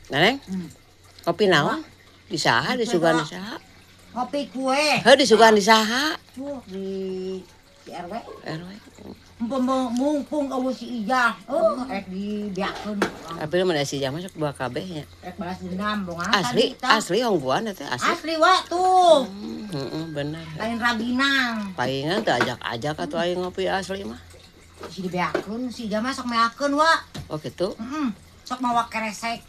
Neneng, kopi naon? Di saha disuguhan, di saha? Ngopi kue. Heuh, disuguhan di saha? Tuh di RW. RW. Mumpung mumpung euweuh si Ijah. Oh, rek dibeakeun. Tapi mana si Ijah masuk dua kabeh nya. Rek balas dendam bongan. Asli, asli hongguan teh asli. Asli wa tuh. Heeh, bener. Lain raginang. Palingan teu ajak-ajak atuh aing ngopi asli mah. Si dibeakeun, si Ijah mah sok meakeun wa. Oh gitu. Heeh. Sok mawa keresek.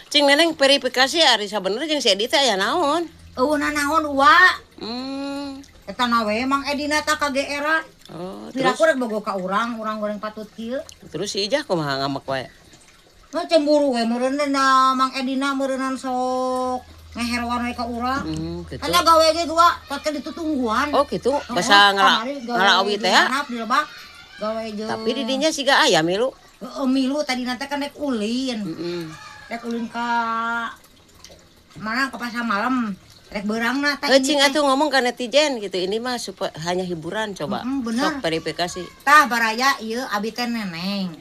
Cing Neneng, verifikasi ari sabenerna jeung si Edi teh aya naon? Euweuh naon wa. Eta na we Mang Edina tah kageeran. Oh, terus Piraku rek bogo ka urang, urang goreng patut kieu. Terus si Ijah kumaha, ngambek wae? Nah, cemburu we meureun na Mang Edina meureunnan sok ngeheroan we ka urang. Gitu. Karena gawe ge gua pake ditutungguan. Oh gitu, basa ngala ngala awi teh ya. Di lebak gawe jeung. Tapi di dinya siga aya milu. Heeh, milu tadi nanti kan rek ulin. Rek ulin ka mana, ke pasar malam. Rek beurangna tah. Eh, cing atuh ngomong ke netizen gitu. Ini mah supaya hanya hiburan coba. Bener. Sok verifikasi. Tah baraya ieu abi teh Neneng.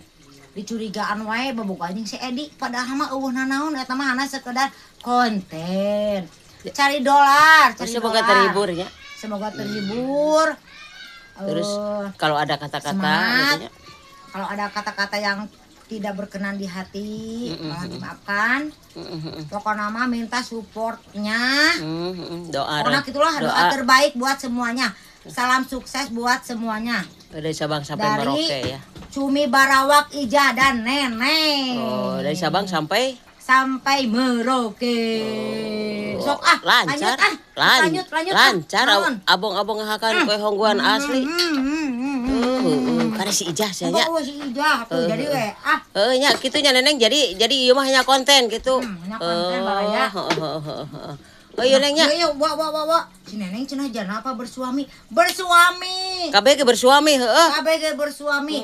Dicurigaan wae bobogohan jeung si Edi, padahal mah euweuh nanaon, eta mah hanya sekedar konten. Cari dolar, cari Semoga dolar. Terhibur ya. Semoga terhibur. Terus Eh, kalau ada kata-kata semangat. gitu ya. Kalau ada kata-kata yang tidak berkenan di hati, mohon dimaafkan. Pokoknya mah minta supportnya. Doa. Pokoknya gitulah, doa doa terbaik buat semuanya. Salam sukses buat semuanya. Dari Sabang sampai Dari Merauke ya. Cumi Barawak, Ijah dan Neneng. Oh, dari Sabang sampai sampai Merauke. Sok ah, lancar. Lanjut ah. Lanjut, lanjut ah. Lancar. Naon? Abong-abong ngahakan kue Khong Guan asli. Karena si Ijah sia nya. Oh, si Ijah tuh jadi we ah. Heeh nya kitu nya Neneng, jadi ieu mah hanya konten gitu. Hanya konten, baraya. Heeh. Oh iya, Neng nya. Iya, iya, wa wa wa wa. Si Neneng cenah jana apa bersuami? Bersuami. Kabeh ge bersuami, heeh. Kabeh ge bersuami.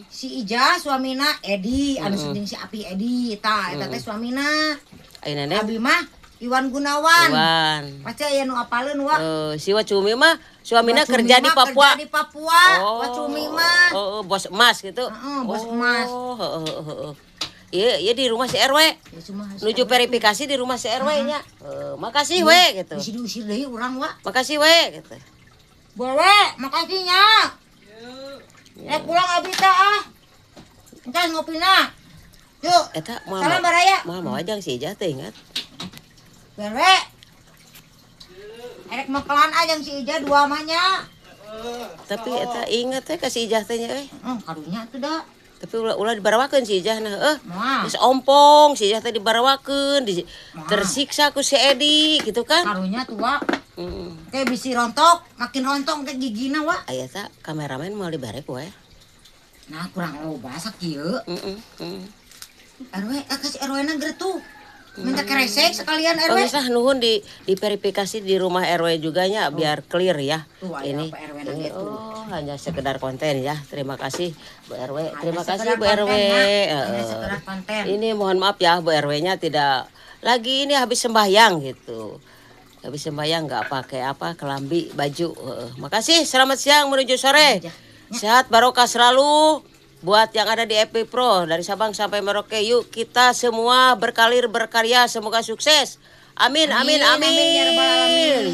Si Ijah suamina Edi, anu jeung si Api Edi, tah eta teh suamina. Ayo Neneng. Abi mah Iwan Gunawan. Iwan. Pasti aya nu apaleun wa. Eh, si Wacumi mah suamina Wa Cumi kerja di mah Papua. Kerja di Papua. Wa Cumi mah. Oh, bos emas gitu. Heeh, bos emas. Oh, heeh, heeh, heeh. Iya, iya di rumah si RW. Ya cuma Nuju verifikasi di rumah si RW nya. Eh, makasih we gitu. Bisi diusir deui urang wa. Makasih we gitu. Boleh, makasih nya. Rek pulang abi teh ah. Entar ngopina. Yuk. Eta moal Salam baraya. Moal mau ajang si Ijah teh ingat. Bewe. Erek mekelan aja si Ijah dua mahnya. Tapi eta inget teh ka si Ijah teh nya euy. Karunya tuh dah. Tapi ulah ulah dibarawakeun si Ijah nah heuh. Moal. Geus ompong si Ijah teh dibarawakeun, di, Moal. Tersiksa ku si Edi gitu kan. Karunya tuh wa. Kayak bisi rontok, makin rontok kayak gigina wa. Aya ta kameramen moal dibere we. Nah, kurang loba sakieu. Heeh. Heeh. RW, eh, kasih RW na tuh. Minta keresek sekalian Oh, RW. geus lah, nuhun di diverifikasi di rumah RW juga nya biar clear ya. Tuh, aya Ini apa RW na gitu. Oh, hanya sekedar konten ya. Terima kasih Bu RW. Hanya Terima kasih sekedar Bu RW. konten, ya. Hanya sekedar konten. Ini mohon maaf ya, Bu RW-nya tidak lagi ini habis sembahyang gitu. Habis sembahyang nggak pakai apa kelambi baju. Heeh. Makasih. Selamat siang menuju sore. Ya. Sehat barokah selalu buat yang ada di EP Pro dari Sabang sampai Merauke. Yuk kita semua berkalir berkarya, semoga sukses. Amin amin amin. Amin, ya rabbal alamin.